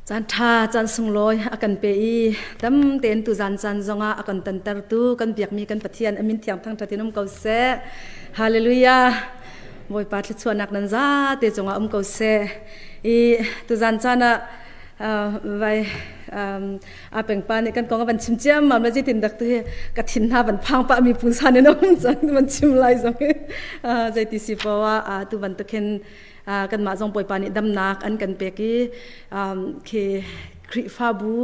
Caan ṭha, caan sunglawi a kan pe i dam tein tuzan caan zongah a kan tontertu kan biakmi kan Pathian a min thiang thangṭhat in um ko seh. Hallelujah. Bawipa thluachuahnak nan zate cungah um ko seh. I tuzan caan ah vai a pengpa nih kan kong a van chim ciammam la zeitin dak tu hi ka thin hna van phang pah mi punsan in um cang van chim lai zong hi zeiti si poah tu bantuk hin kanmah zong Bawipa nih damnak an kan pek i khi Khrihfabu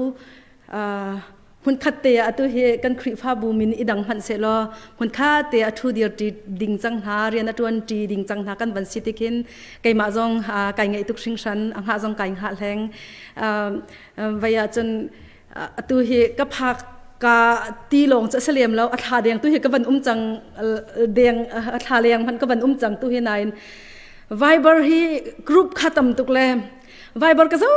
hmunkhat te ah atu hi kan Khrihfabu min i dang hmanh sehlaw hmunkhat te a ṭhu dir ṭi ding cang hna rian a ṭuan ṭi ding cang hna kan van si tik hin keimah zong kai ngaih tuk hringhran a hngah zong kai hngah hleng vai ah cun atu hi ka phak ka ti lawng cu a si lem lo a thla deng tu hi ka van um cang deng a thla leng hmanh ka van um cang tu hi nain Viber hi group kha tam tuk le Viber ka zo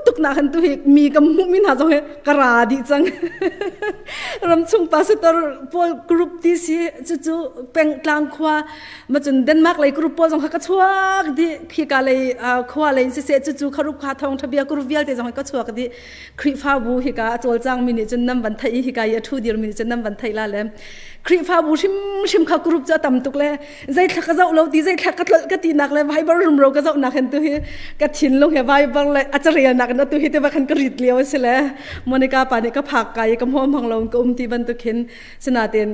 tuk na khan tu hi mi ka hmuh mi hna zong hi ka ra dih cang ramchung pastor pawl group ti si cu cu pengtlang khua ma cun Denmark lei group pawl zong kha ka chuak dih khika lei khua lei siseh cu cu kharup kha thong thabia group vialte zong hi ka chuak dih Khrihfabu hika a cawlcang mi nih cun nan van theih i hika i a ṭhu dir mi nih cun nan van theih la le Khrihfabu hrimhrim kha group cu a tam tuk le zeithla ka zoh lo ti zeithla ka tlolh ka ti nak le Viber rumro ka zoh nak hin tu hi ka thinlung he Viber le a carel nak in atu hi te khan ka rit lio a si le Monica pa nih ka phak kai ka hmuam hang lo ka um ti bantuk hin sinatin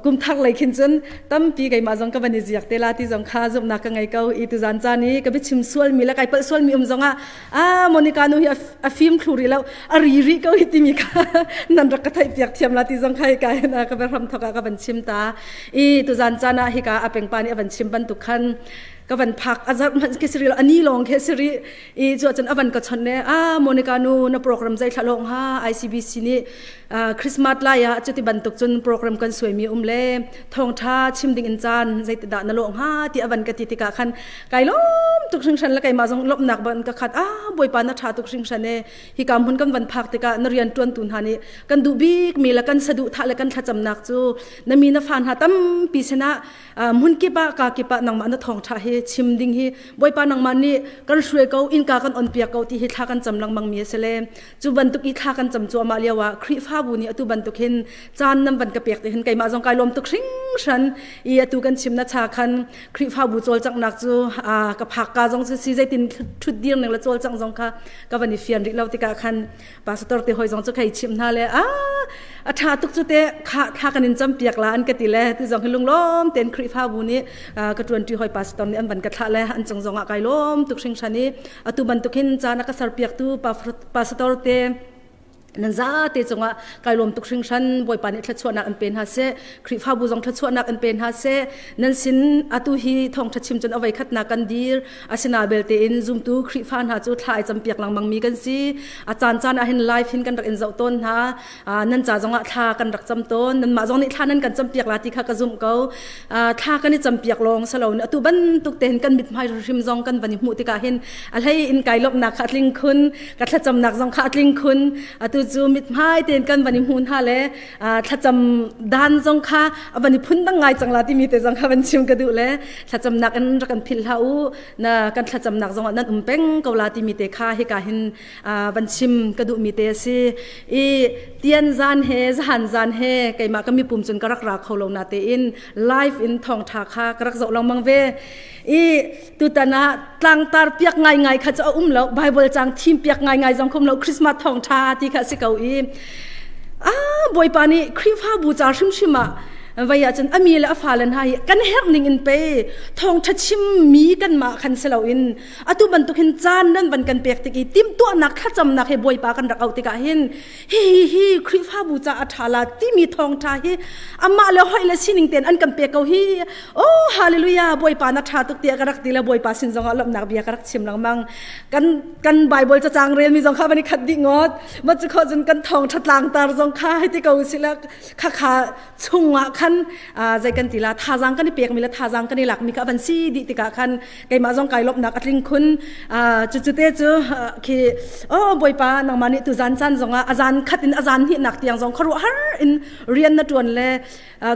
kum thar lei khin cun tampi keimah zong ka van i ziak te la ti zong kha zumhnak ka ngei ko i tuzan caan i ka biachim sualmi le kai palh sualmi um zongah ah Monica nu hi a fim thlu rih lo a ri rih ko hi timi kha nan rak ka theih piak thiam la ti zong kha hika hin ka ram thok ah ka van chim ta i tuzan caan ah hika a pengpa nih a van chim bantuk khan ka van phak a zarh hmanh khi siri ani lawng khi siri i cu cun a van ka chon ne ah Monica nu na program zei thla long ha ICBC nih Christmas lai ah cuti bantuk cun program kan suaimi um le thawngṭha chim ding in caan zeitidah na lawh hnga ti a van ka ti tikah khan kai lawm tuk hringhran le keimah zong lawmhnak ban ka khat ah bawipa na ṭha tuk hringhran e hika hmun kan van phak tikah na rian ṭuantu hna nih kan duh bik mi le kan saduh thah le kan thlacamnak cu na mi na fa hna tampi sinah hmun kip ah ka kip ah nangmah na thawngṭha hi chim ding hi bawipa nangmah nih kan hruai ko innka kan on piak ko ti hi thla kan cam lengmang mi a si le Cu bantuk i thla kan cam cuahmah lio ah Khrihfabu nih atu bantuk hin caan nan van ka pek ti hin keimah zong kai lawm tuk hringhran i atu kan chim na cha khan Khrihfabu cawlcanghnak cu ka phak ka zong cu si zeitin thut dir ning le cawlcangh zong kha ka van i fian rih lo tikah khan pastor te hoi zong cu khei chim hna le a a tha tuk cu te kha thla kan in cam piak la an ka ti le tu zong hi lunglawm ten Khrihfabu nih ka tuanṭi hoi pastor nih an van ka thlah le an cung zong ah kai lawm tuk hringhran i atu bantuk hin caan a ka serpiaktu pastor te nan zate cungah kai lawm tuk hringhran bawipa nih thluachuahnak an pe hna seh khrihfabu zong thluachuahnak an pe hna seh nan sin atu hi thawngtha chim cun avei khatnak kan dir asina belte in zumtu khrihfa hna cu thla ai campiak lengmang mi kan si a caan caan ah hin live hin kan rak in zoh tawn hna nan ca zongah thla kan rak cam tawn nanmah zong nih thla nan kan campiak la ti kha ka zumh ko thla kan i campiak lawng si lo atu bantuk te hin kan mithmai hrim zong kan van i hmuh tikah hin a hlei in kai lawmhnak kha a tling khun ka thlacamnak zong kha a tling khun atu cu mithmai tein kan van i hmu hna le thlacam dan zong kha a van i phun dang ngai cang la timi te zong kha van chim ka duh le thlacamnak in rak kan philh hlah u na kan thlacamnak zong ah nan um peng ko la timi te kha hika hin van chim ka duhmi te a si i tian zan he zahan zan he keimah ka mipum cun ka rak ra kho lo na tein live in thawngtha kha ka rak zoh lengmang ve i tutan ah tlangtar piak ngai ngai kha cu a um lo bible cang thim piak ngai ngai zong khum lo christmas thawngtha ti kha si ko i ah bawipa nih khrihfabu ca hrimhrim ah vai ah cun ami le a fale hna hi kan herh ning in pe thawngtha chim mi kan mah khan si loin atu bantuk hin caan nan van kan pek tik i timhtuahnak thlacamnak he bawipa kan rak auh tikah hin hi hi hi Khrihfabu ca a ṭha la timi thawngṭha hi amah le hoi le sining ten an kan pek ko hi oh hallelujah bawipa na ṭha tuk tiah ka rak ti le bawipa sin zongah lawmhnak bia ka rak chim lengmang kan kan bible cacang relmi zong kha van i khat dih ngawt ma cu kho cun kan thawngṭha tlangtar zong kha hei ti ko sila kha kha chungah khan. khan zei kan ti la thazaang kan i pekmi le thazaang kan i lakmi kha van si dih tikah khan keimah zong kai lawmhnak a tling khun. Cu cu te cu khi oh Bawipa, nangmah nih tu zan caan zongah a zan khat in a zan hnihnak tiang zong khuaruahhar in rian na ṭuan le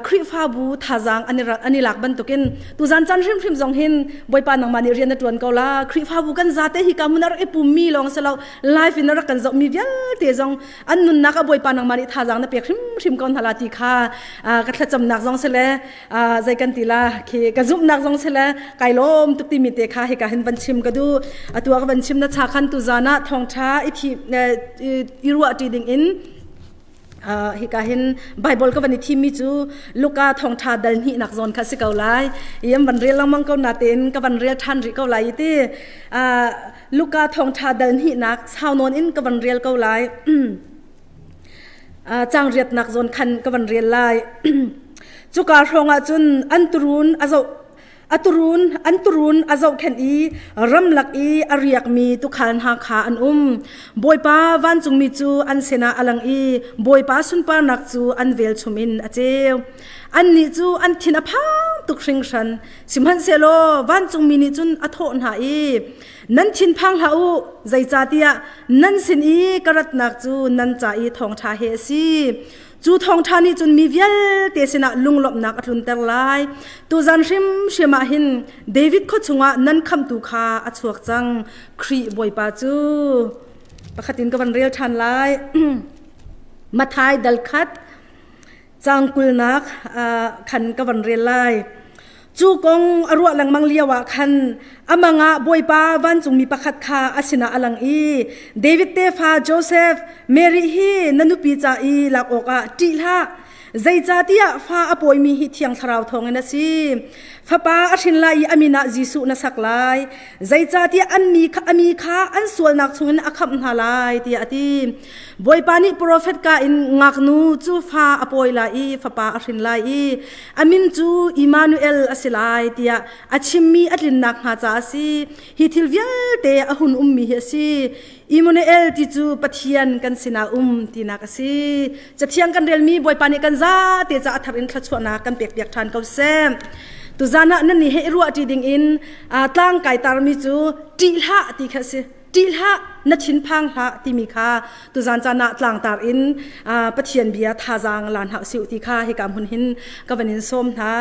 Khrihfabu thazaang an i lak bantukin tuzan caan hrimhrim zong hin Bawipa, nangmah nih rian na ṭuan ko la. Khrihfabu kan zate hi ka hmun a rak i pummi lawng si lo, live in a rak kan zohmi vialte zong an nunnak ah Bawipa, nangmah nih thazaang na pek hrimhrim ko hna la ti kha ka thlacamnak zong si le zei kan ti la khi ka zumhnak zong si le kai lawm tuk timi te kha hika hin van chim ka duh. Atu ah ka van chim na cha khan tuzan ah thawngṭha i thi i ruah ṭi ding in hika hin Bible ka van i thimmi cu Luka thawngṭha dal hnihnak zawn kha si ko lai i an van rel lengmang ko natein ka van rel ṭhan rih ko lai i ti. Luka thawngṭha dal hnihnak sau nawn in ka van rel ko lai, cang riatnak zawn khan ka van rel lai. Cuka hrawng ah cun an turun a zoh a turun an turun a zohkhenh i ramlak i a riakmi tuukhal hna kha an um. Bawipa vancungmi cu an sinah a lang i Bawipa sunparnak cu an velchum in a ceu. Annih cu an thin a phang tuk hringhran. Sihmanhsehlaw vancungmi nih cun a thawh hna i, "Nan thinphang hlah u, zeicahtiah nan sin i ka ratnak cu nan ca i thawngṭha he a si. Cu thawngṭha nih cun mi vialte sinah lunglawmhnak a tlunter lai. Tuzan hrimhrim ah hin David khua chungah nan khamhtu kha a chuak cang, Khrih Bawipa cu." Pakhat in ka van rel ṭhan lai. Matthai dal khat caang 20nak khan ka van rel lai. Cu kong a ruah lengmang lio ah khan a mang ah Bawipa vancungmi pakhat kha a sinah a lang i, "David tefa Joseph, Mary hi na nupi ca i lak awkah ṭih hlah. Zeicahtiah fa a pawimi hi Thiang Thlarau thawngin a si. Fapa a hrin lai i a min ah Jesuh na sak lai. Zeicahtiah an mi kha, a mi kha an sualnak chungin a khamh hna lai," tiah a ti. Bawipa nih profet ka in, "Ngaknu cu fa a pawi lai i fapa a hrin lai i a min cu Immanuel a si lai," tiah a chimmi a tlinnak hnga caah a si. Hi thil vialte a hun ummi hi a si. Immanuel ti cu Pathian kan sinah um tinak a si. Cathiang kan relmi Bawipa nih kan zate ca a thar in thluachuahnak kan pekpiak ṭhan ko seh. Tuzan ah nan nih he i ruahṭi ding in tlang kai tarmi cu ṭih hlah ti kha a si. Ṭih hlah, na thinphang hlah timi kha tuzan caan ah tlangtar in Pathian bia thazaang la hna usih ti kha hika hmun hin ka van in sawm hna.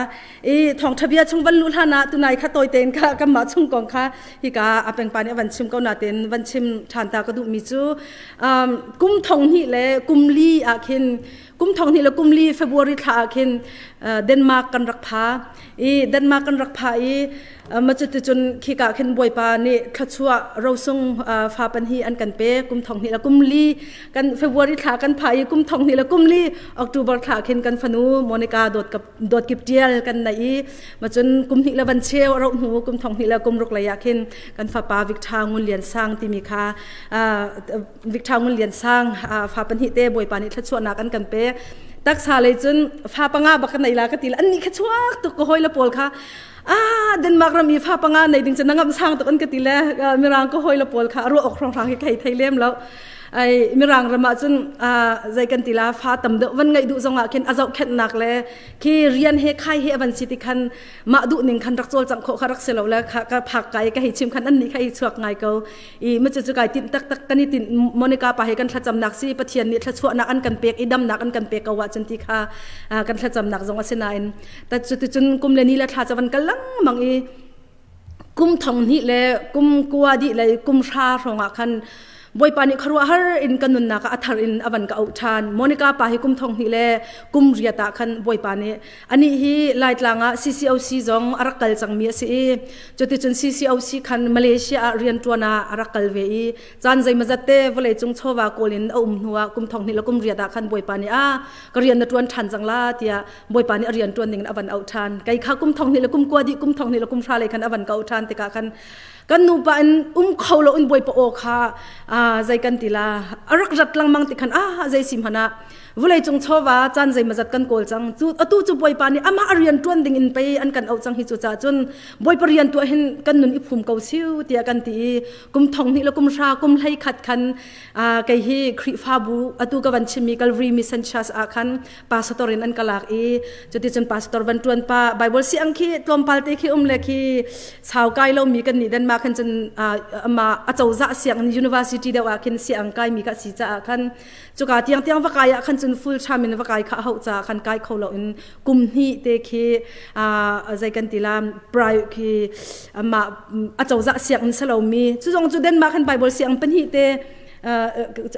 I thawngṭha bia chung van luh hlan ah tunai kha tawi tein kha kanmah chung kong kha hika a pengpa nih a van chim ko natein van chim ṭhan ta ka duhmi cu kum thong hnih le kum li ah khin, kum thong hnih le kum li February thla ah khin Denmark kan rak pha i Denmark kan rak pha i macuticun khika khin Bawipa nih thluachuah rosung fa pan hi an kan pek. Kum thong hnih le kum li kan February thla kan pha i kum thong hnih le kum li October thla khin kan fanu Monica dawt dawt kip tial kan nei i macun kum hnih le van cheu a roh hnu kum thong hnih le kum ruk lei ah khin kan fapa Victor Ngun Lian Sang timi kha, Victor Ngun Lian Sang fa pahnih te Bawipa nih thluachuahnak an kan pek. Taksa lei cun fa panga bak ka nei la ka ti le an nih kha chuak tuk ka hawi le pawl kha, "Ah, Denmark ram i fa panga nei ding cu na ngam sang tuk," an ka ti le mirang ka hawi le pawl kha ruah awk hrang hrang hi kai thei lem lo. Ai mirang ram ah cun zei kan ti la, fa tam deuh van ngaih duh zong ah khin a zohkhenhnak le khi rian he khai he van si ti khan mah duh ning khan rak cawlcangh khawh kha rak si lo le kha ka phak kai ka hei chim khan an nih kha i chuak ngai ko i ma cu kai tinh tak tak kan i tinh. Monica pa he kan thlacamnak si, Pathian nih thluachuahnak an kan pek i damnak an kan pek ko ah cun ti kha kan thlacamnak zong a si nain ta cu cun kum le ni le thla cavan kal lengmang i kum thong hnih le kum kua dih le kum hra hrawng ah khan Bawipa nih khuaruahhar in kan nunnak ah a thar in a van ka auh ṭhan. Monica pa hi kum thong hnih le kum riat ah khan Bawipa nih anih hi Laitlang ah CCOC zong a rak kal cangmi a si i cuticun CCOC khan Malaysia ah rianṭuan ah a rak kal ve i caan zeimazat te vawleicung chawva kawl in a um hnu ah kum thong hnih le kum riat ah khan Bawipa nih a ka rian na ṭuan ṭhan cang la tiah Bawipa nih a rian ṭuan ding in a van auh ṭhan. Kei kha kum thong hnih le kum kua dih kum thong hnih le kum hra lei khan a van ka auh ṭhan tikah khan. Kan nupa in um kho lo in Bawipa aw kha zei kan ti la a rak rat lengmang ti khan ah zei si hmanh ah vulei cung chawva caan zeimazat kan kawl cang. Cu atu cu Bawipa nih amah a rian ṭuan ding in pei an kan auh cang hi. Cu caah cun Bawipa rian tuah hin kan nun i phum ko siu tiah kan ti i kum thong hnih le kum hra kum hlei khat khan kei hi Khrihfabu atu ka van chimmi Calvary Mission Church ah khan pastor in an ka lak i cuticun pastor van ṭuan pa Bible si ang khi tlawmpal te khi um le khi sau kai lomi kan nih Denmark khan cun ama acozah sianginn university deuh ah khin siang kai mi ka si caah khan cuka tiang tiang va kai ah khan cun full time in va kai kha hau ca khan kai kho lo in kum hnih te khi zei kan ti la prai khi ama acozah sianginn salomi cu zong cu Denmark khan Bible siang pahnih te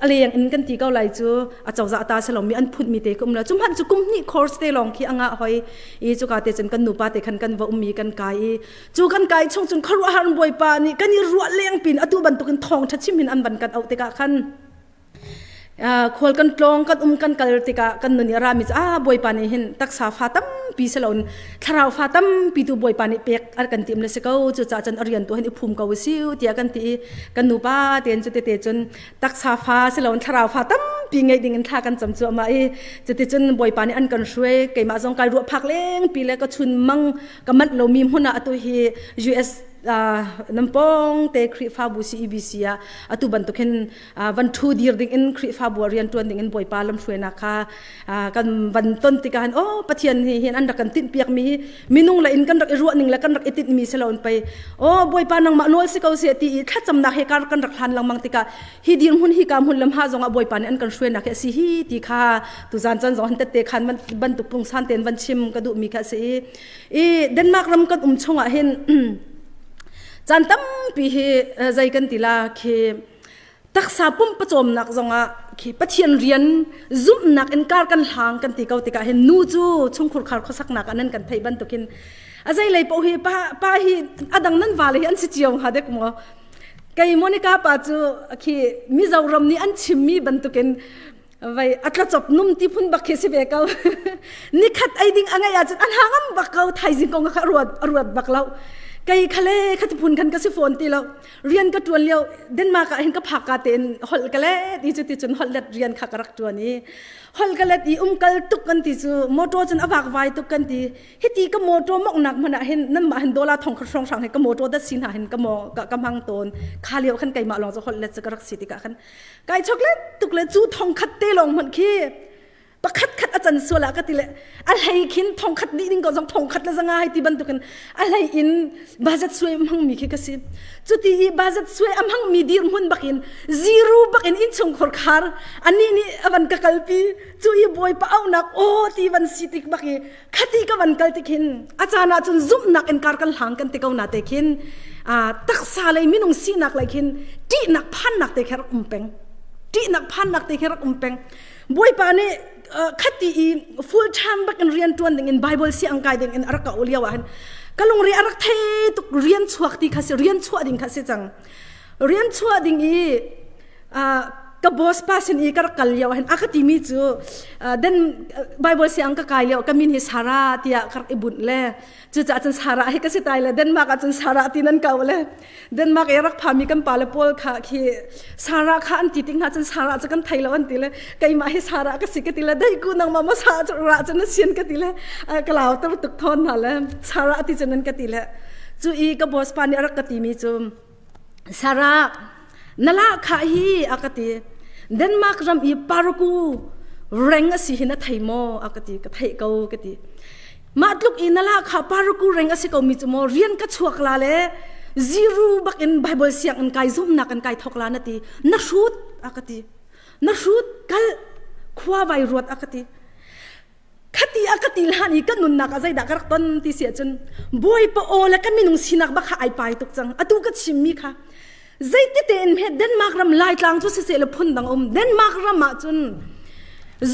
a leng in kan ti ko lai cu acozah ta salomi an phut mi te kum la cu hmanh cu kum hnih course te lawng khi anga hoi i cuka te cun kan nupa te khan kan va ummi kan kai i cu kan kai chung cun khuaruahhar Bawipa nih kan i ruah leng pin atu bantukin thawng ṭha chim in an van kan auh tikah khan khual kan tlawng kan um kan kal tikah kan nun i a rami cu ah Bawipa nih hin taksa fa tampi si loin thlarau fa tampi tu Bawipa nih pek a kan tim le si ko. Cucaah cun a rian tu hin i phum ko si tiah kan ti i kan nupa tein cu tete cun taksa fa si loin thlarau fa tampi ngeih ding in thla kan cam cuahmah i cuticun Bawipa nih an kan hruai. Keimah zong kai ruah phak lengpi le ka chun mang ka manh lomi hmun ah atu hi US nampong te Khrihfabu CEBC ah atu bantuk hin van ṭhu dir ding in Khrihfabu ah rian ṭuan ding in Bawipa lamhruainak kha kan van ton tikah hin oh Pathian hi hin an rak kan tinhpiak mi hi minung le in kan rak i ruah ning le kan rak i tinh mi si lo in pei oh Bawipa nangmah nawl si ko si ti i thlacamnak he kar kan rak hlan lengmang tikah hi dirhmun hi ka hmun lam ha zong ah Bawipa nih an kan hruainak hi a si hi ti kha tuzan chan zong han tette khan bantuk pungsan ten van chim ka duh mi kha a si i Denmark ram kan um chungah hin caan tampi hi zei kan ti la khi taksa pum pawcawmnak zongah khi Pathian rian zumhnak in kar kan hlang kan ti ko tikah hin nu cu chungkhur khar khuasaknak ah nan kan theih bantukin a zei lei paoh hi pa, pa hi adang nan vale hi an si cio hnga dek maw? Kei Monica pa cu khi Mizoram nih an chimmi bantukin vai atla chop num ti phun bak khi si ve ko. Nikhat ei ding angai ahcun an hangam bak ko, thaizing kong kha ruat ruat bak lo. Kei khale khati phun khan ka si phone ti lo. Rian ka tuan lio Denmark ah hin ka phak ka tein holh ka let i cu ti cun holh let rian kha ka rak tuan i holh ka let i umkal tuk kan ti cu motor cun a vak vai tuk kan ti. Hiti ka motor moknak hmanh ah hin nan mah hin dola thong khat hrawng hrang he ka motor dat sin ha hin ka mo ka hmang tawn. Kha lio khan keimah lawng cu holh let cu ka rak si tikah khan kai chocolate tuk le cu thong khat te lawng hmanh khi pakhat khat a can sual ah ka ti le a hlei khin thong khat dih ding ko zong thong khat le zanga hai ti bantukin a hlei in budget suai hmang mi khi ka si. Cuti i budget suai a hmang mi dir hmun bakin zero bakin innchung khor khar ani nih avan ka kalpi cu i Bawipa auhnak aw ti van si tik bak i khati ka van kal tik hin a caan ah cun zumhnak in kar kan hlang kan ti ko na te khin taksa lei minung sinak lei khin ṭihnak phannak te khi rak um peng, ṭihnak phannak te khi rak um peng. Bawipa nih khati i full time bak in rian ṭuan ding in Bible si ang kai ding in a rak ka lio ah hin ka lungre a rak thei tuk. Rian chuak ti kha si, rian chuah ding kha si cang. Rian chuah ding i ka boss pa sin i ka rak kal lio hin a ka timi cu den Bible siang ka kai lio ka min hi Sarah tiah ka rak i bunh le cucaah cun Sarah hi ka si tai le Denmark ah cun Sarah ti nan ko le Denmark i rak phami kan pa le pawl kha khi Sarah kha an ti tik hna cun Sarah cu kan thei lo an ti le keimah hi Sarah ka si ka ti le dei ku nangmah ma sa cu ra cu na sian ka ti le ka lau tar tuk thon hna le Sarah ti cun an ka ti le cu i ka boss pa nih a rak ka timi cu Sarah na la kha hi a ka ti, Denmark ram i paraku reng a si hi na thei maw? A ka ti. Ka theih ko ka ti. Mah tluk i na la kha paraku reng a si ko mi cu maw rian ka chuak la le zero bak in Bible sianginn kai zumnak in kai thok la na ti, na hrut a ka ti, na hrut kal khua vai ruat a ka ti. Khati a ka ti hlan i ka nunnak ah zeidah ka rak ton ti si ahcun Bawipa aw le ka minung sinak bak kha ai pai tuk cang. Atu ka chimmi kha zeiti tein he Denmark ram Laitlang cu siseh le phun dang um Denmark ram ah cun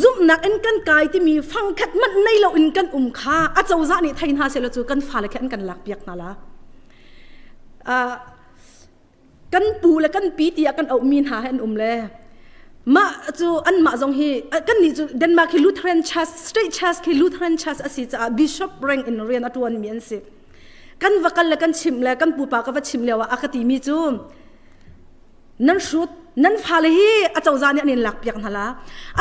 zumhnak in kan kai timi fangkhat manh nei lo in kan um kha a cozah nih thei hna seh cu kan fale khe an kan lak piak hna la. Kan pu le kan pi tiah kan auhmi hna he an um le mah cu anmah zong hi kan nih cu Denmark hi Lutheran Church, State Church khi Lutheran Church a si caah bishop rank in rian a tuanmi an si. Kan va kal le kan chimh le kan pupa ka va chimh lio ah a ka timi cu nan hrut nan fale hi a cozah nih an in lakpiak hna la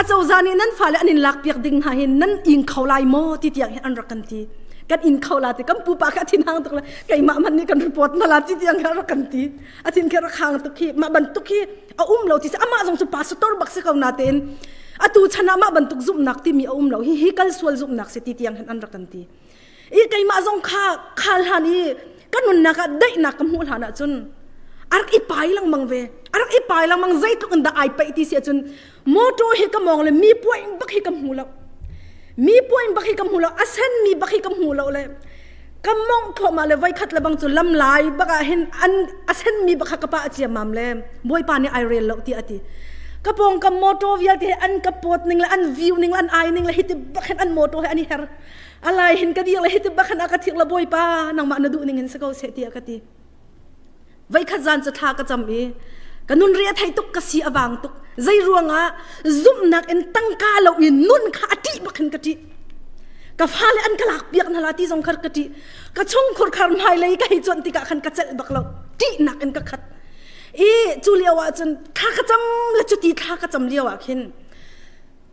a cozah nih nan fale an in lakpiak ding hna hi nan ing kho lai maw ti tiang hin an rak kan ti kan in kho la ti kan pupa kha thin hang tuk le keimah man nih kan report na la ti tiang kha rak kan ti a thin kha rak hang tuk hi mah bantuk hi a um lo ti amah zong cu pastor bak si ko na tein atu chan ah mah bantuk zumhnak timi a um lo hi hi kal sual zumhnak si ti tiang hin an rak kan ti i keimah zong kha khal hlan i ka nunnak ah daihnak ka hmuh hlan ahcun a rak i pai lengmang ve a rak i pai lengmang zeitluk in dah ai paih ti si ahcun motor hi ka mawng le mi puaing bak hi ka hmu lo mi puaing bak hi ka hmu lo a sen mi bak hi ka hmu lo le ka mong thluahmah le voikhat le bang cu lam lai bak ah hin an a sen mi bak kha ka pa a ciammam le bawipa nih ai rel lo ti a ti ka pawng ka motor vialte an ka pawt ning le an view ning le an ai ning le hi ti bak hin an motor he an i her alai hin ka dir le hiti bakhan a ka thik la bawipa nangmah na duh ning in si ko seh tiah ka ti voikhat zan cu thla ka cam i ka nun ri a thei tuk ka si a vang tuk zei ruangah zumhnak in tangka lo in nun kha a ṭih bak hin ka ṭih ka fale an ka lak piak hna la ti zong kha ka ṭih ka chungkhur khar hmailei ka hei cuanh tikah khan ka celh bak lo ṭihnak in ka khat i cu lio ah cun thla ka cam le cuti thla ka cam lio ah khin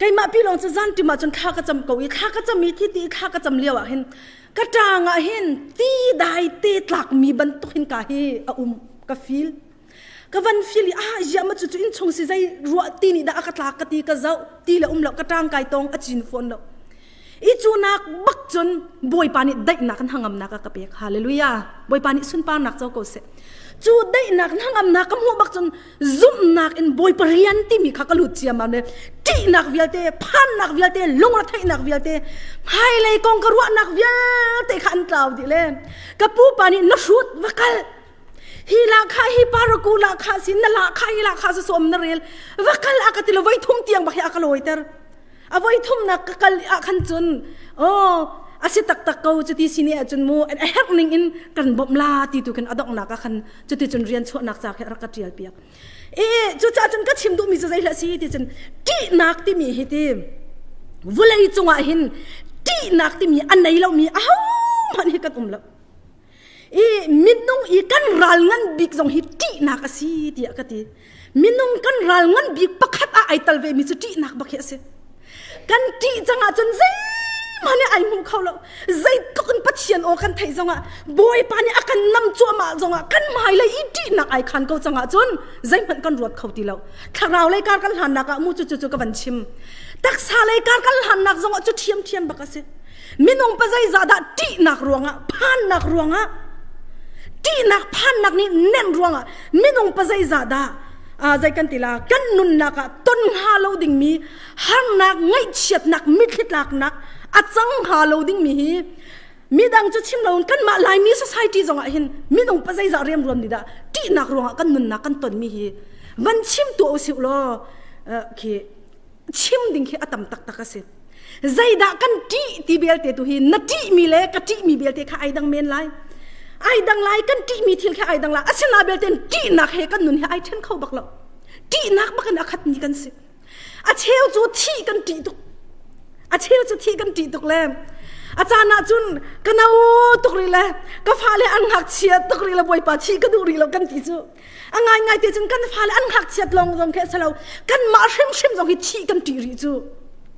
Keimah pi lawng cu zanṭim ah cun thla ka cam ko i thla ka cam i thi ti thla ka cam lio ah hin ka ṭang ah hin ti dai te tlakmi bantuk hin ka hi a um ka feel ka van feel i ah ziah ma cu cu innchung si zei ruah ti nih dah a ka tlak ka ti ka zoh ti le um lo ka ṭang kai tong a cin fawn lo i cu nak bak cun Bawipa nih daihnak in hangamnak a ka pek hallelujah Bawipa nih sunparnak co ko seh cu daihnak hangamnak ka hmuh bak cun zumhnak in Bawipa rian timi kha ka lut ciammam le ṭihnak vialte phannak vialte lungretheihnak vialte hmailei kong ka ruahnak vialte kha an tlau dih le ka pupa nih na hrut va kal hi la kha hi paraku la kha si na la kha hi la kha si som na rel va kal a ka ti lo voi thum tiang bak hi a ka lawiter a voi thumnak ka kal ah khan cun oh a si taktak ko cuti si ni ahcun mu a herh ning in kan bawmh la ti tu khin a donghnak ah khan cuti cun rian chuahnak ca khi a rak ka ṭial piak i cucaah cun ka chim duhmi cu zei hlah si ti cun ṭihnak timi hi ti vulei cungah hin ṭihnak timi a nei lomi ahohmanh hi kan um lo i minung i kan ral ngan bik zong hi ṭihnak a si tiah ka ti minung kan ral ngan bik pakhat ah ai tal ve mi cu ṭihnak bak hi a si kan ṭih cang ahcun zeihmanh nih ai hmu kho lo zeitluk in Pathian aw kan theih zongah Bawipa nih a kan nam cuahmah zongah kan hmailei i ṭihnak ai khan ko cang ahcun zeihmanh kan ruat kho ti lo thlarau lei kar kan hlannak ah mu cu cu cu ka van chim taksa lei kar kan hlannak zongah cu ṭhiamṭhiam bak a si minung pa zeizah dah ṭihnak ruangah phannak ruangah ṭihnak phannak nih nenh ruangah minung pa zeizah dah zei kan ti la kan nunnak ah ton hnga lo dingmi harnak ngaihchiatnak mitthli tlaknak a cang hnga lo dingmi hi midang cu chim lo kanmah Laimi society zongah hin minung pa zeizah riamruam nih dah ṭihnak ruangah kan nunnak kan tonmi hi van chim tuah usih law khi chim ding khi a tam taktak a si zeidah kan ṭih ti belte tu hi na ṭihmi le ka ṭihmi belte kha ai dang men lai ai dang lai kan ṭihmi thil kha ai dang lai asina belte ṭihnak he kan nun he ai ṭhen kho bak lo ṭihnak bak in a khatmi kan si a cheu cu thih kan ṭih tuk a cheu cu thih kan ṭih tuk le a caan ah cun ka no tuk rih le ka fale an ngakchia tuk rih le bawipa thih ka duh rih lo kan ti cu a ngaingai te cun kan fale an ngakchiat lawng zong khi a si lo kanmah hrimhrim zong hi thih kan ṭih rih cu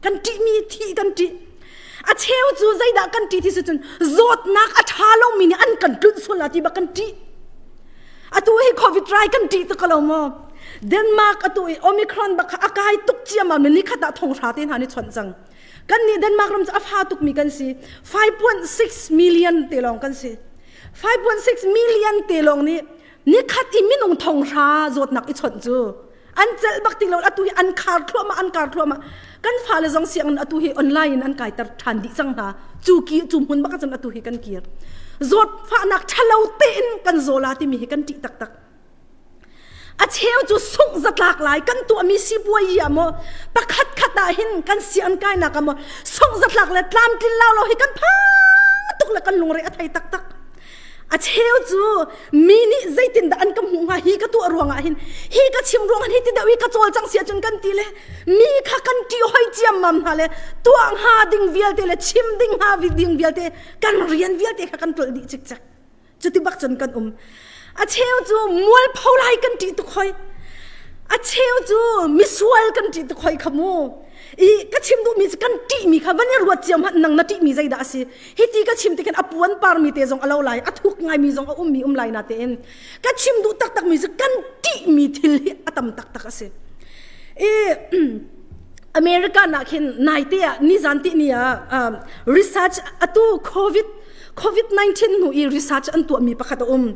kan ṭihmi thih kan ṭih a cheu cu zeidah kan ṭih ti si cun zawtnak a ṭha lomi nih an kan tlunh sual la ti bak kan ṭih atu hi covid rai kan ṭih tuk lo maw Denmark atu i Omicron bak kha a kai tuk ciammam ni khat ah thonghra te hna nih chawnh cang kan nih Denmark ram cu a fa tukmi kan si 5.6 million te lawng kan si 5.6 million te lawng nih nikhat i minung thonghra zawtnak i chawnh cu an celh bak ti lo atu hi an khar thluahmah an kar thluahmah kan fale zong sianginn atu hi online in an kaiter ṭhan dih cang hna cu ki cu hmun bak cun atu hi kan kir zawtfahnak ṭhalo tein kan zaw la timi hi kan ṭih taktak a cheu cu sungh zatlak lai kan tuahmi sipuai ah maw pakhat khat ah hin kan si an kainak ah maw sungh zatlak le tlamtlin lo lo hi kan phang tuk le kan lungre a thei taktak a cheu cu mi nih zeitindah an ka hmuh hnga hi ka tuah ruangah hin hi ka chim ruangah hi ti deuh hi ka cawlcang si ahcun kan ti le mi kha kan ṭih hoi ciammam hna le tuah hnga ding vialte le chim ding hnga ding vialte kan rian vialte kha kan tlolh dih cikcek. Cuti bak cun kan um. A cheu cu mualpho lai kan ṭih tuk hoi. A cheu cu misual kan ṭih tuk hoi kha mu. I ka chim duhmi cu kan ṭihmi kha van i ruat cio hmanh nang na ṭihmi zeidah a si. Hiti ka chim ti khan a puan parmi te zong a lo lai, a thuk ngaimi zong a ummi um lai na tein. Ka chim duh taktakmi cu kan ṭihmi thil hi a tam taktak a si. I America nak hin naite ah nizan ti ni ah research atu COVID COVID-19 hnu i research an tuahmi pakhat a um.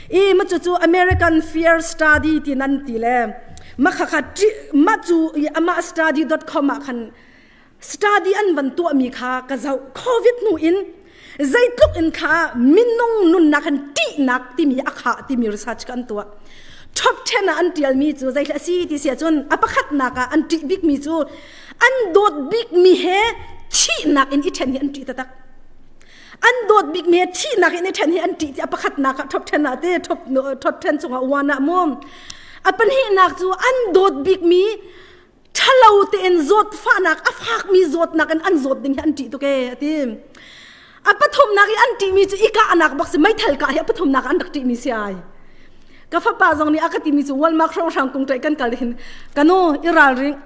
I ma cu cu American Fear Study ti nan ti le ma kha kha ma cu i amah study.com ah khan study an van tuahmi kha ka zoh COVID hnu in zeitluk in kha minung nunnak han ṭihnak timi a khah timi research kan tuah. Top 10 ah an ṭialmi cu zeihle a si ti si ahcun a pakhatnak ah an ṭih bikmi cu an dawt bikmi he thihnak in i ṭhen hi an ṭih taktak. An dawt bikmi he thihnak in i ṭhen hi an ṭih ti a pakhatnak ah top 10 ah te top top 10 chungah one ah mu. A pahnihnak cu an dawt bikmi ṭhalo tein zawtfahnak a fakmi zawtnak in an zawt ding hi an ṭih tuk ee a ti. A pathumnak i an ṭihmi cu i kahnak bak si meithal kah hi a pathumnak an rak ṭihmi si ai. Ka fapa zong nih a ka timi cu Walmart hrawnghrang kung ṭaih kan kal hin kanu i ralring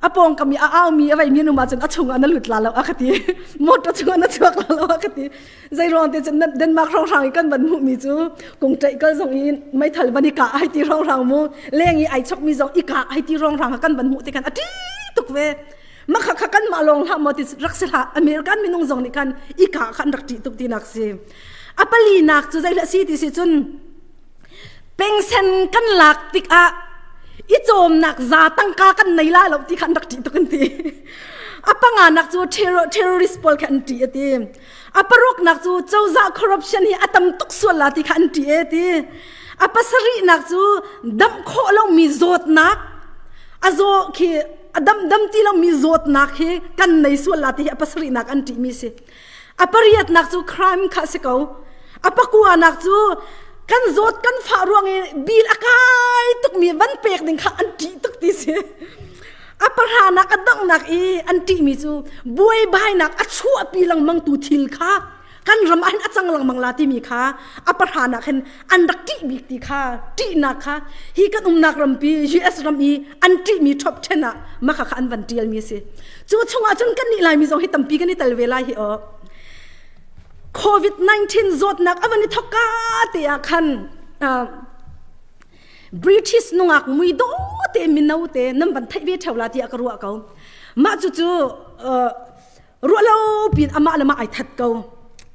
a pawngkam i a aumi a veimi an um ahcun a chungah na lut la lo a ka ti. Motor chungah na chuak la lo a ka ti. Zeiruang te cun Denmark hrawnghrang i kan van hmuhmi cu kung ṭaih kal zong i meithal van i kah ai ti hrawnghrang mu leng i ai chokmi zong i kah ai ti hrawnghrang kan van hmuh te khan a ṭi tuk ve. Makha kha kan mah lawng hlah maw ti rak si hlah American minung zong nih khan i kah kha an rak ṭih tuk tinak si. A palinak cu zei si ti si cun pengsen kan lak tikah i cawmnak za tangka kan nei la lo ti kha an rak ṭih tuk an ti. A panganak cu terrorist pawl kha an ṭih a ti. A paruknak cu cozah corruption hi a tam tuk sual la ti kha an ṭih e ti. A pasarihnak cu damh khawh lomi zawtnak a zaw khi a dam dam ti lomi zawtnak hi kan nei sual la ti hi a pasarihnak an ṭihmi si. A pariatnak cu crime kha si ko. A pakuanak cu kan zawt kan fah ruang i bil a kai tukmi van pek ding kha an ṭih tuk ti si. A pahranak a donghnak i an ṭihmi cu buaibainak a chuahpi lengmangtu thil kha kan ram ah hin a cang lengmang la timi kha a pahranak hin an rak ṭih bik ti kha ṭihnak kha hi kan umnak rampi US ram i an ṭihmi top 10 ah maka kha an van ṭialmi a si. Cu chungah cun kan nih Laimi zong hi tampi kan i tel ve lai hi aw. COVID-19 zawtnak a van i thok ka te ah khan British nungak mui dawh te mino te nan van theih ve theo la tiah ka ruah ko. Mah cu cu ruah lo pin amah le mah ai that ko.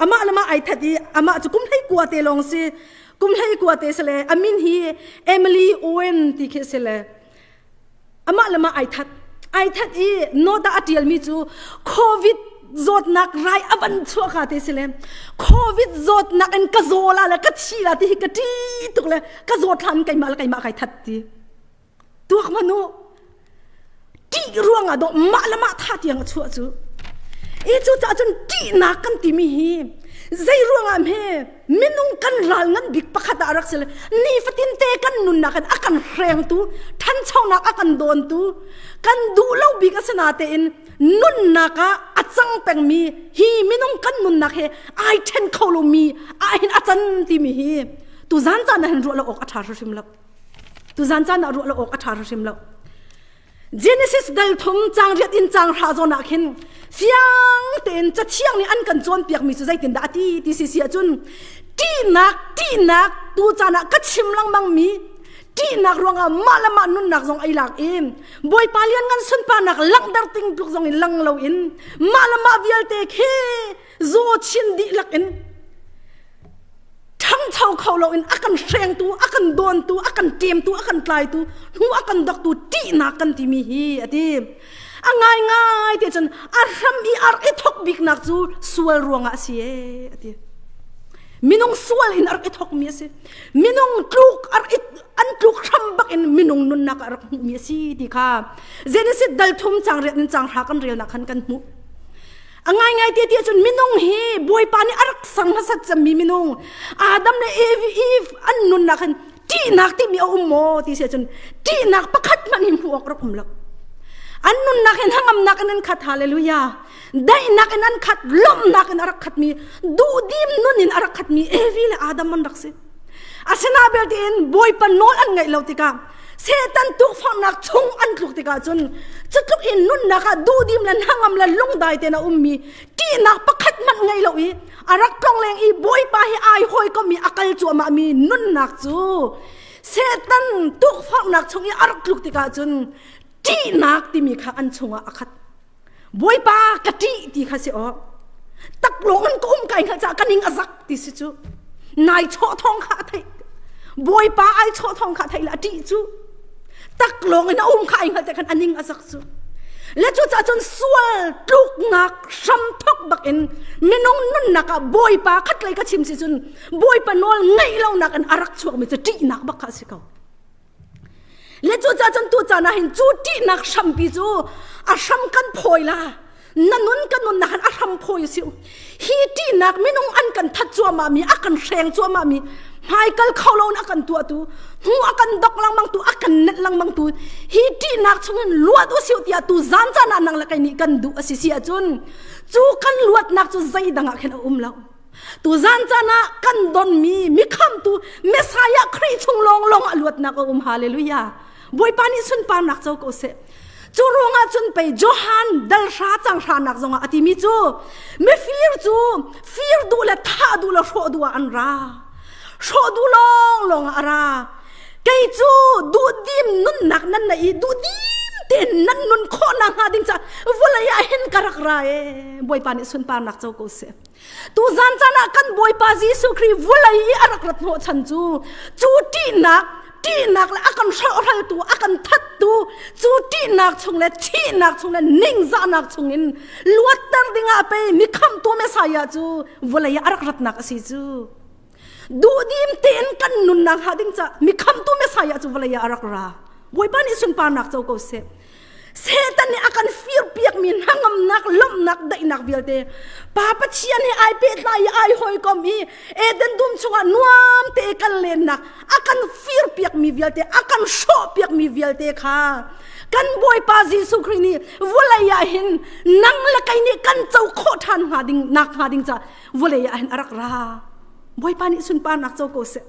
Amah le mah ai that i amah cu kum hlei kua te lawng si. Kum hlei kua te si le a min hi Emily Owen ti khi si le amah le mah ai that ai that i note a tialmi cu covid zawtnak rai a van chuah ka te si le covid zawtnak in ka zaw la le ka thi la ti hi ka ṭi tuk le ka zawt hlan keimah le keimah kai that ti tuak manu ṭih ruangah dawh mah le mah tha tiang a chuah cu i cu caah cun ṭihnak kan timi hi zei ruangah hme minung kan ral ngan bik pakhat ah rak si le nifatin te kan nunnak in a kan hrengtu ṭhanchonak a kan dawntu kan duh lo bik a si natein nunnak ah a cang pengmi hi minung kan nunnak he ai ṭhen kho lomi ah hin a can timi hi tuzan caan ah hin ruah lo awk a ṭha hrim lo tuzan caan ah ruah lo awk a ṭha hrim lo Genesis dal thum cang riat in cang hra zawn ah khin fiang tein cathiang nih an kan cawnpiakmi cu zeitindah a ti ti si si ahcun ṭihnak ṭihnak tu caan ah ka chim lengmang mi ṭihnak ruangah mah le mah nunnak zong ai lak i Bawipa lianngan sunparnak langhter ting tluk zong in lang lo in mah le mah vialte khi zaw chin dihlak in ṭhangcho kho loin a kan hrengtu, a kan dawntu, a kan ṭemtu, a kan tlaitu, hnu a kan doktu ṭihnak kan timi hi a ti. A ngaingai te cun a hram i ar i thok biknak cu sual ruangah a si ee a ti. Minung sual in a rak i thokmi a si. Minung tluk a rak i an tluk hram bak in minung nunnak a rak hmuhmi a si ti kha Genesis dal thum cang riat in cang hra kan relnak khan kan hmuh. A ngaingai te ti ahcun minung hi Bawipa nih a rak sang hmasat cemmi minung Adam le Eve, Eve an nunnak hin ṭihnak timi a um maw ti si ahcun ṭihnak pakhat hmanh hin hmuh awk rak um lo. An nunnak hin hnangamnak in an khat. Hallelujah. Daihnak in an khat, lawmhnak in a rak khatmi, duhdim nun in a rak khatmi Evi le Adam an rak si. Asina belte in Bawipa nawl an ngaih lo tikah Satan tukforhnak chung an tluk tikah cun cutluk in nunnak ah duhdim le hnangam le lungdai tein a ummi ṭihnak pakhat hmanh ngei lo i a rak tlongleng i Bawipa hi ai hawikom i a kal cuahmah mi nunnak cu Satan tukforhnak chung i a rak tluk tikah cun ṭihnak timi kha an chungah a khat. Bawipa ka ṭih ti kha si awk. Taklawng in ka um kai hngalh caah ka ning a zak ti si cu. Nai chawh thawng kha a theih. Bawipa ai chawh thawng kha a theih le a ṭih cu. Taklawng in a um kha ai hngalh te khan a ning a zak cu. Le cucaah cun sual tluknak hram thok bak in minung nunnak ah Bawipa khatlei ka chim si cun Bawipa nawl ngaih lonak in a rak chuakmi cu ṭihnak bak kha a si ko. Le cucaah cun tu caan ah hin cu ṭihnak hrampi cu a hram kan phawi la. Na nun kan nunnak han a hram phawi si. Hi ṭihnak minung an kan that cuahmah mi, a kan hreng cuahmah mi, hmaikal kho lo in a kan tuahtu, hnu a kan dok lengmang tu, a kan nenh lengmang tu, hi ṭihnak chungin luat u siu tiah tu zan caan ah nang le kei nih kan duh a si si ahcun cu kan luatnak cu zeidang ah khin a um lo. Tuzan caan ah kan donmi mikhamtu Messiah Khrih chung lawnglawng ah luatnak a um. Hallelujah. Bawipa nih sunparnak co ko seh. Cu ruangah cun pei Johan dal hra cang hranak zongah a timi cu mifir cu fir duh le thah duh le hrawh duh ah an ra. Hrawh duh lawnglawng ah a ra. Kei cu duhdim nunnak nan nei i duhdim tein nan nun khawhnak hnga ding caah vawlei ah hin ka rak ra ee. Bawipa nih sunparnak co ko seh. Tuzan caan ah kan Bawipa Jesuh Khrih vulei i a rak rat hnawhchan cu cu ṭihnak ṭihnak le a kan hrawhhraltu a kan thattu cu ṭihnak chung le thihnak chung le ningzahnak chungin luatter dingah pei mikhamtu Messiah cu vawlei ah a rak ratnak a si cu. Duhdim tein kan nunnak hnga ding caah mikhamtu Messiah cu vawlei ah a rak ra. Bawipa nih sunparnak co ko seh. Satan nih a kan firpiakmi hnangamnak, lawmhnak, daihnak vialte Pa Pathian he ai pehtlai i ai hawikom i Eden dum chungah nuam te kan lennak a kan firpiakmi vialte, a kan hrawhpiakmi vialte kha kan Bawipa Jesuh Khrih nih vawlei ah hin nang le kei nih kan co khawh ṭhan hnga ding nak hnga ding caah vawlei ah hin a rak ra. Bawipa nih sunparnak co ko seh.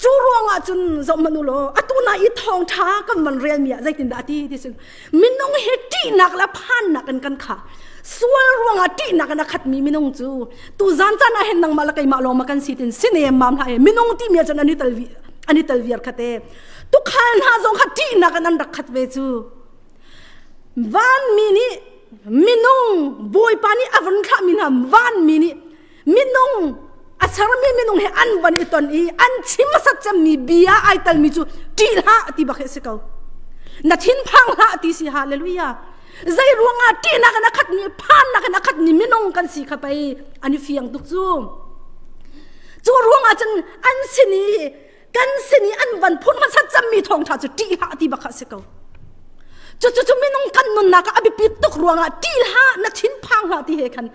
Cu ruangah cun zohhmanh u law atu na i thawngṭha kan van relmi ah zeitindah a ti ti cun minung hi ṭihnak le phannak in kan khah. Sual ruangah ṭihnak in a khatmi minung cu tu zan caan ah hin nangmah le keimah lawng ma kan si tin sinem mam hlah e minung timi ah cun an i tel an i tel viar khat e tukhal hna zong kha ṭihnak in an rak khat ve cu vanmi nih minung bawipa nih a vun thlahmi hna vanmi nih minung a sermi minung he an van i ton i an chim hmasat cemmi bia ai talmi cu ṭih hlah ti bak hi a si ko na thinphang hlah ti si hallelujah zei ruangah ṭihnak in a khatmi phannak in a khatmi minung kan si kha pei an i fiang tuk cu cu ruangah cun an sin i kan sin i an van phun hmasat cemmi thawngṭha cu ṭih hlah ti bak a si ko cucu minung kan nunnak ah a biapi tuk ruangah ṭih hlah na thinphang hlah ti he khan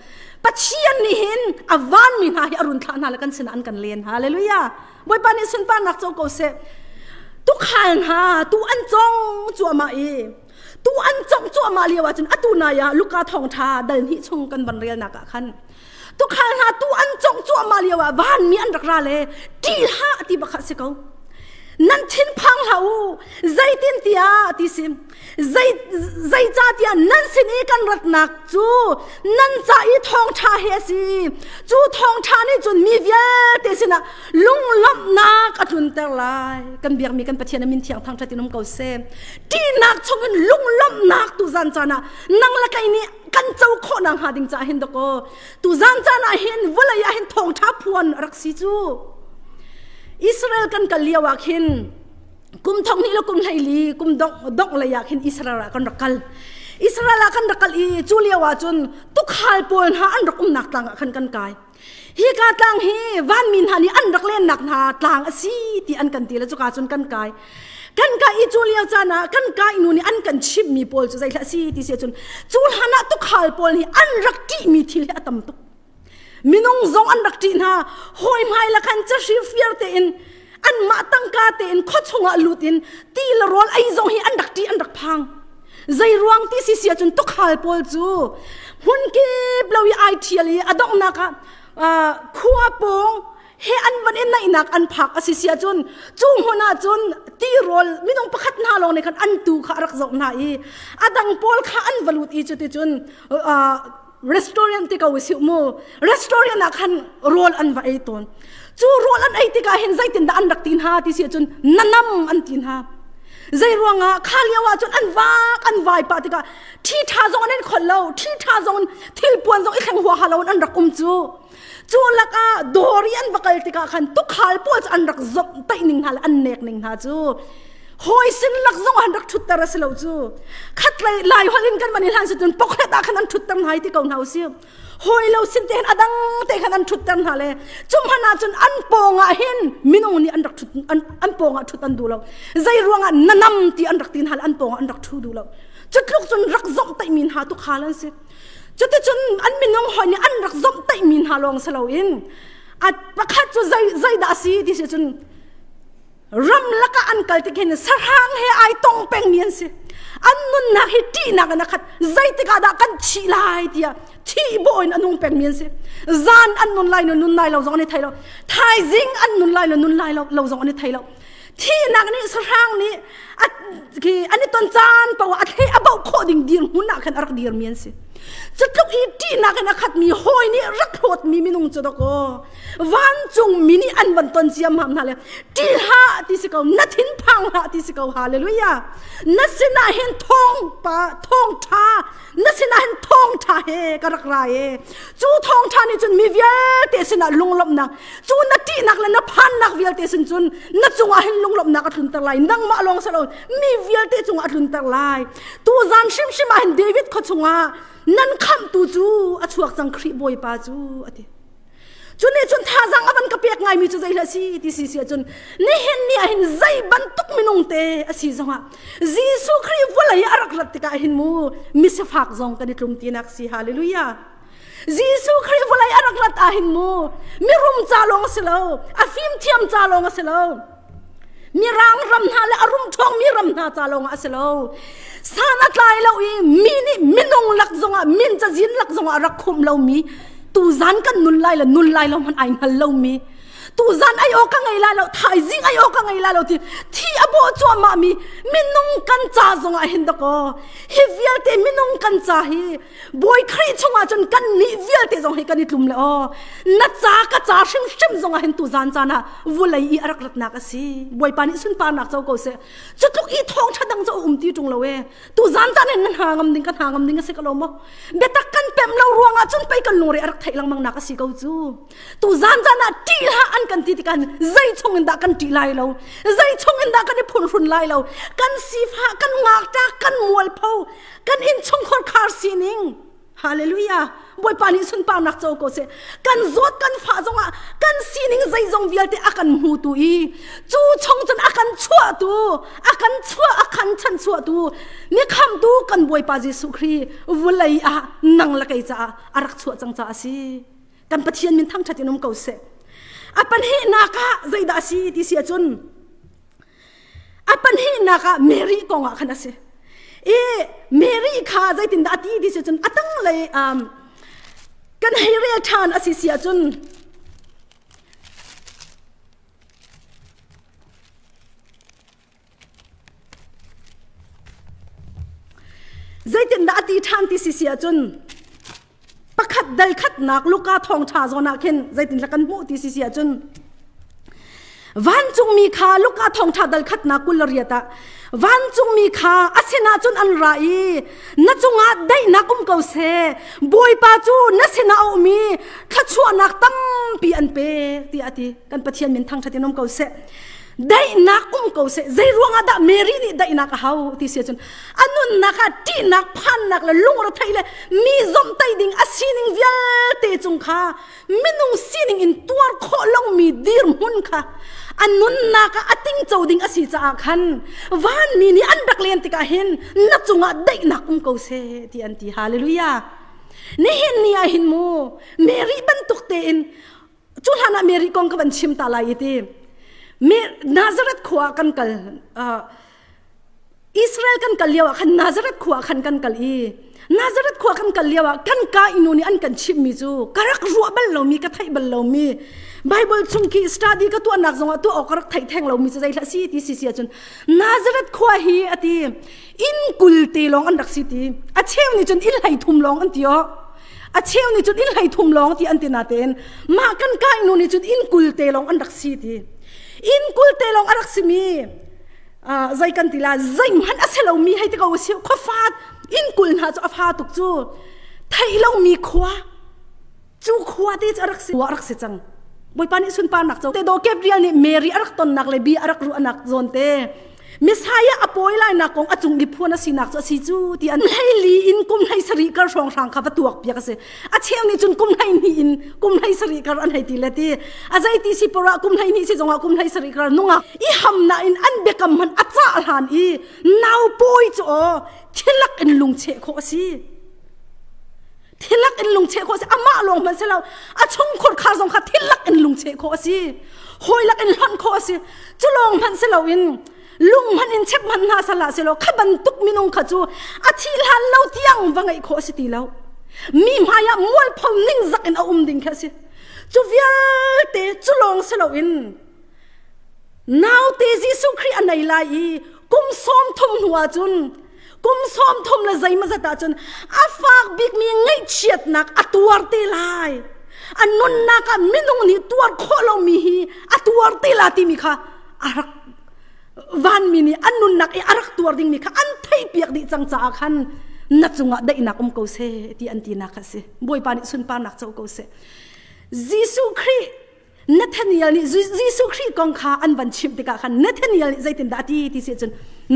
Pathian nih hin a vanmi hna hi a run thlah hna le kan sinah an kan len hallelujah Bawipa nih sunparnak co ko seh tukhal hna tu an cong cuahmah i tu an congh cuahmah lio ah cun atu nai ah Luka thawngṭha dal hnih chung kan van relnak ah khan tukhal hna tu an congh cuahmah lio ah vanmi an rak ra le ṭih hlah ti bak kha a si ko nan thinphang hlah u zeitin tiah ti si zei zeicahtiah nan sin i kan ratnak cu nan ca i thawngṭha hi a si cu thawngṭha nih cun mi vialte sinah lunglawmhnak a tlunter lai kan biakmi kan Pathian a min thiang thangṭhat in um ko seh ṭihnak chungin lunglawmhnak tu zan caan ah nang le kei nih kan co khawh nak hnga ding caah hin dakaw tu zan caan ah hin vawlei ah hin thawngṭha phuan rak si cu Israel kan kal lio ah khin kum thong hnih le kum 14 kum dongh dongh lei ah khin Israel ah kan rak kal Israel ah kan rak kal i cu lio ah cun tukhal pawl hna an rak umnak tlang ah khan kan kai hi ka tlang hi vanmi hna nih an rak lennak hna tlang a si ti an kan ti le cuka cun kan kai kan ka i cu lio caan ah kan ka i nu nih an kan chimhmi pawl cu zeithlah si ti si cun cu hlan ah tukhal pawl nih an rak ṭihmi thil hi a tam tuk minung zong an rak ṭih hna hawi hmai la khan cahri fiar tein anmah tangka tein khuachung ah lut in ti le rawl ei zong hi an rak ṭih an rak phang. Zei ruang ti si si ahcun tukhal pawl cu hmun kip lo i ai ṭhial i a donghnak ah khua pawng he an van i naihnak an phak a si si ahcun cu hmun ah cun tirawl minung pakhat hna lawng nih khan an tu kha a rak zoh hna i a dang pawl kha an va lut i cuticun restaurant ti ko usih mu restaurant ah khan rawl an va ei tawn. Cu rawl an ei tikah hin zeitindah an rak ti hna ti si ahcun nanam an ti hna. Zei ruangah kha lio ah cun an vak an vai pah tikah ṭhi ṭha zong an in kholh lo, ṭhi ṭha zong thil puan zong i thleng huaha lo in an rak um cu. Cu lakah dawr i an va kal tikah khan tukhal pawl cu an rak zomh taih ning hna le an nek ning hna cu hawi sin lak zong an rak ṭhutter a si lo cu. Khatlei lai holh in kan van i hlan si cun poklet ah khan an ṭhutter hna i ti ko hna usih. Hawi lo sin te hin a dang te khan an ṭhutter hna le cu hmanh ah cun an pawng ah hin minung nih an rak ṭhut an, an pawng ah ṭhut an duh lo. Zei ruangah nanam ti an rak ti hna le an pawng ah an rak ṭhu duh lo. Cu tluk cun rak zomh taihmi hna tukhal an si. Cuticun an minung hawi nih an rak zomh taihmi hna lawng si loin a pakhat cu zei zeidah a si ti si cun ramlak ah an kal tik hin sahrang he ai tong pengmi an si. An nunnak hi ṭihnak in a khat. Zeitik ah dah kan thih lai tiah thih bawh in a nung pengmi an si. Zan an nun lai lo nun lai lo zong an i thei lo. Thaizing an nun lai lo nun lai lo lo zong an i thei lo. Thihnak nih sahrang nih a khi an i ton caan paoh a thle a bauh khawh ding dirhmun ah khan a rak dirmi an si. Cutluk i ṭihnak in a khatmi hawi nih rak hlawtmi minung cu dakaw vancung mi nih an van ton ciammam hna le ṭih hlah ti si ko na thin phang hlah ti si ko. Hallelujah. Na sinah hin thawng pa thawng ṭha na sinah hin thawngṭha he ka rak ra e. Cu thawngṭha nih cun mi vialte sinah lunglawmhnak, cu na ṭihnak le na phannak vialte sin cun na cungah hin lunglawmhnak a tlunter lai. Nangmah lawng si lo, mi vialte cungah a tlunter lai. Tu zan hrimhrim ah hin David khua chungah nan khamhtu cu a chuak cang, Khrih Bawipa cu, a ti. Cu nih cun thazang a van ka pek ngaimi cu zei si ti si si ahcun nihin ni ah hin zei bantuk minung te a si zongah Jesuh Khrih vawlei a rak rat tikah hin mu misifak zong kan i tlum tinak si. Hallelujah. Jesuh Khrih vawlei a rak rat ah hin mu mirum ca lawng a si lo, a fimthiam ca lawng a si lo, mirang ram hna le a rum ṭhawngmi ram hna ca lawng ah a si lo. San a tlai lo i mi nih minung lak zongah min cazin lak zongah rak khumh lomi, tuzan kan nun lai le nun lai lo hmanh ai hngal lomi, tuzan ai aw ka ngei lai lo, thaizing ai aw ka ngei lai lo ti thi a bawh cuahmah mi minung kan ca zongah hin dakaw hi vialte minung kan ca hi Bawi Khrih chungah cun kan nih vialte zong hi kan i tlum le aw na ca ka ca hrimhrim zongah hin tuzan caan ah vulei i a rak ratnak a si. Bawipa nih sunparnak co ko seh. Cu tluk i thawngṭha dang cu a um ti ṭung lo e. Tuzan caan hin na hna ngam ding ka hna ngam ding a si ko lo maw? Biatak kan pemh lo ruangah cun pei kan lungre a rak theih lengmang nak a si ko cu. Tuzan caan ah ṭih hlah an kan ti tikah zei chung in dah kan ṭih lai lo, zei chung in dah kan i phunhrun lai lo? Kan sifah, kan ngakṭak, kan mualpho, kan innchungkhar khar sining. Hallelujah. Bawipa nih sunparnak co ko seh. Kan zawt kan fah zongah kan sining zeizong vialte a kan hmutu i cu chung cun a kan chuahtu, a kan chuah a kan chanchuahtu mi khamtu kan Bawipa Jesuh Khrih vulei ah nang le kei caah a rak chuah cang caah a si. Kan Pathian min thangṭhat in um ko seh. A pahnihnak ah zeidah a si ti si ahcun a pahnihnak ah Mary kong ah khan a si. I Mary kha zeitindah a ti ti si cun a tanglei kan hei rel ṭhan a si si ahcun zeitindah a ti ṭhan ti si si ahcun pakhat dal khatnak Luka thawngṭha zawn ah khin zeitindah kan hmuh ti si si ahcun vancungmi kha Luka thawngṭha dal khatnak 28 ah vancungmi kha a sinah cun an ra i na cungah daihnak um ko seh, Bawipa cu na sinah a um i thluachuahnak tampi an pek tiah a ti. Kan Pathian min thangṭhat in um ko seh. Daihnak um ko seh. Zei ruangah dah Mary nih daihnak a hau ti si ahcun a nunnak ah ṭihnak, phannak le lungretheih le mi zomhtaih ding a sining vialte cung kha minung sining in tuar khawh lomi dirhmun kha a nunnak ah a tingco ding a si caah khan vanmi nih an rak len tikah hin na cungah daihnak um ko seh ti an ti. Hallelujah. Nihin ni ah hin mu Mary bantuk tein cu hlan ah Mary kong ka van chim ta lai i ti. Nazareth khua ah kan kal. Israel kan kal lio ah khan Nazareth khua khan kan kal i Nazareth khua kan kal lio ah kan ka inu nih an kan chimhmi cu ka rak ruah bal lomi ka theih bal lomi Bible chung khi study ka tuahnak zongah tuah awk ka rak theih theng lomi cu zeihlah si ti si si ahcun Nazareth khua hi ati inn kul te lawng an rak si ti a cheu nih cun inn hlei thum lawng an ti aw a cheu nih cun inn hlei thum lawng ti an ti natein mah kan ka inu nih cun inn kul te lawng an rak si ti inn kul te lawng a rak simi zei kan ti la zeihmanh a si lomi hei ti ko si khuafa inn kul hna cu a fa tuk cu theih lomi khua cu khua te cu a rak si a rak si cang Bawipa nih sunparnak co te do Gabriel nih Mary a rak tonnak le bi a rak ruahnak zawn te Messiah a pawi lainak kong a cung i phuan a sinak cu a si cu ti an hlei li in kum hlei sarih kar hrawng hrang kha va tuak piak a si. A cheu nih cun kum hlei hnih in kum hlei sarih kar an hei ti le ti. A zei ti si porah kum hlei hnih si zongah kum hlei sarih kar nungak i hamnak in an biakam hman a cah hlan i nau pawi cu aw thilak in lungcheh khawh a si. Thilak in lungcheh khawh a si. Amah lawng hmanh si lo. A chungkhur khar zong kha thilak in lungcheh khawh a si. Hawilak in hlonh khawh a si. Cu lawng hmanh si loin lung hmanh in chep hmanh hna sala si lo kha bantuk minung kha cu a thih hlan lo tiang va ngeih khawh a si ti lo. Mi hmai ah mualpho ningzak in a um ding kha a si. Cu vialte cu lawng si loin naute Jesuh Khrih a nei lai i kum sawm thum hnu ah cun kum sawm thum le zeimawzat ahcun a fak bikmi ngaihchiatnak a tuar te lai a nunnak ah minung nih tuar khawh lomi hi a tuar te la timi kha a rak vanmi nih an nunnak i a rak tuar dingmi kha an theihpiak dih cang caah khan na cungah daihnak um ko seh ti an tinak kha a si bawipa nih sunparnak co ko seh Jesuh Khrih Nathaniel nih Jesuh Khrih kong kha an van chimh tikah khan Nathaniel nih zeitindah a ti ti si cun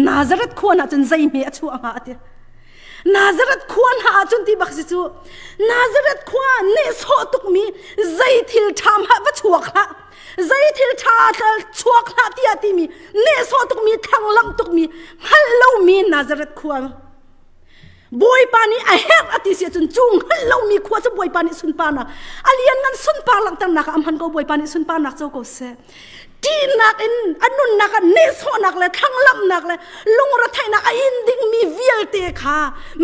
Nazareth khua hna cun zeihme a chuah hnga a ti. Nazareth khua hna ah cun ti bak si cu Nazareth khua nehsawh tukmi zei thil ṭha hmah va chuak hlah zei thil ṭha chuak hlah tiah timi nehsawh tukmi thlanglamh tukmi hngalh lomi Nazareth khua Bawipa nih a herh a ti si ahcun cu hngalh lomi khua cu Bawipa nih sunparnak a lianngan sunpar langhternak ah a hman ko Bawipa nih sunparnak co ko seh. Ṭihnak in a nunnak ah nehsawhnak le thlanglamhnak le lungretheihnak a in dingmi vialte kha